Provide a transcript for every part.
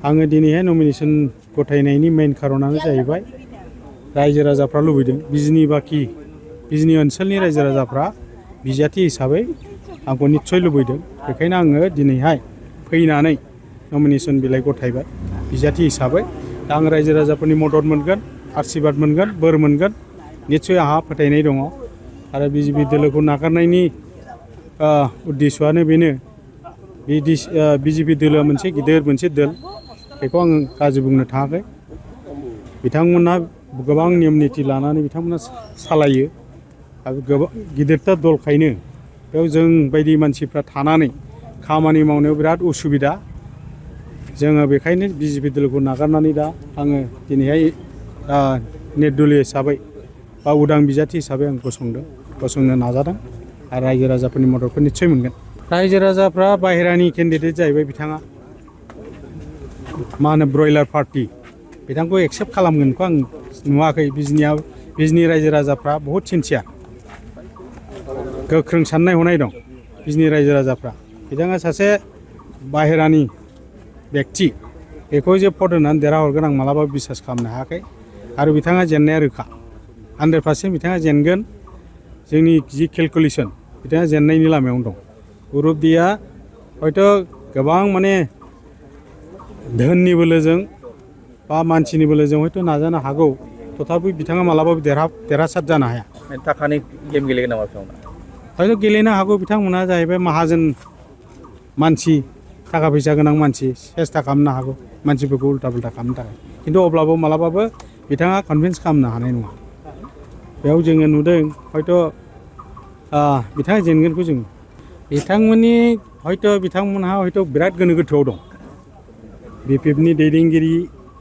आङो दिनैहाय नमिनेसन गथायनायनि मेइन खारनानो जाहैबाय रायजो राजाफ्रा लुबैदों बिजनि ओनसोलनि रायजो राजाफ्रा बिजाथि हिसाबै आंखौ निस्सय लुबैदों। बेखायनो आङो दिनैहाय फैनानै नमिनेसन बिलाइ गथायबाय बिजाथि हिसाबै। दा आं रायजो राजाफोरनि मदद मोनगोन, आशीर्बाद मोनगोन, बोर मोनगोन निस्सय आंहा फोथायनाय दङ। आरो बिजेपि दोलोखौ नागारनायनि उद्देश्यआनो बेनो। बिजेपि दोलोआ मोनसे गिदिर दोल, बेखौ आं गाज्रि बुंनो थाङाखै। बिथांमोनहा गोबां नियम निथि लानानै बिथांमोना सालायो आरो गोबां गिदिरथार दलखायनो बेयाव जों बायदि मानसिफ्रा थानानै खामानि मावनायाव बिराद उसुबिदा। जोङो बेखायनो बिजेपि दोलोखौ नागारनानै दा आङो दिनैहाय निर्दलीय हिसाबै बा उदां बिजाथि हिसाबै आं गसंनो नाजादों आरो रायजो राजाफोरनि मददखौ निस्सय मोनगोन। रायजो राजाफ्रा बाहेरानि केन्डिडेट जाहैबाय बिथाङा मा होनो ब्रयलार पार्टि, बिथांखौ एक्सेप्ट खालामगोनखौ आं नुवाखै। बिजनि रायजो राजाफ्रा बहुद सिनसियार, गोख्रों साननाय हनाय दं बिजनि रायजो राजाफ्रा। बिथाङा सासे बाहेरानि बेक्ति, बेखौ जे भट होनानै देरहाहरगोन आं मालाबाबो बिसास खालामनो हायाखै। आरो बिथाङा जेननाया रोखा, 100% बिथाङा जेनगोन। जोंनि जि केलकुलेसन बिथाङा जेननायनि लामायावनो दं। गुरुबदिया हयथ' गोबां माने धोननि बोलोजों बा मानसिनि बोलोजों हयथ' नाजानो हागौ, तथापि बिथाङा मालाबाबो देरहासार जानो हाया। थाखानि गेम गेलेगोन नामा बिथांमोना? हयथ' गेलेनो हागौ। बिथांमोना जाहैबाय माहाजोन मानसि, थाखा फैसा गोनां मानसि, सेस्था खालामनो हागौ मानसिफोरखौ उल्था पुल्था खालामनो थाखाय। खिन्थु अब्लाबो मालाबाबो बिथाङा कनभिन्स खालामनो हानाय नङा। बेयाव जोङो नुदों हयथ' बिथाङा जेनगोनखौ जों। बिथांमोनहा हयथ' बिराद गोनो गोथोआव दं। BPFनि दैदेनगिरि,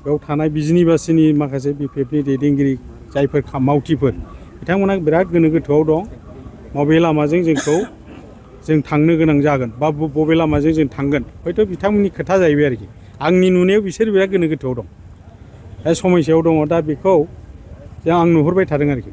बेयाव थानाय बिजनिबासिनि माखासे BPFनि दैदेनगिरि जायफोर मावथिफोर, बिथांमोनहा बिराद गोनो गोथोआव दं। बबे लामाजों जों थांनो गोनां जागोन बा बबे लामाजों जों थांगोन, हयथ' बिथांमोननि खोथा जाहैबाय आरोखि। आंनि नुनायाव बिसोर बिराद गोनो गोथोआव दं, दा समस्यायाव दङ। दा बेखौ आं नुहुरबाय थादों आरोखि।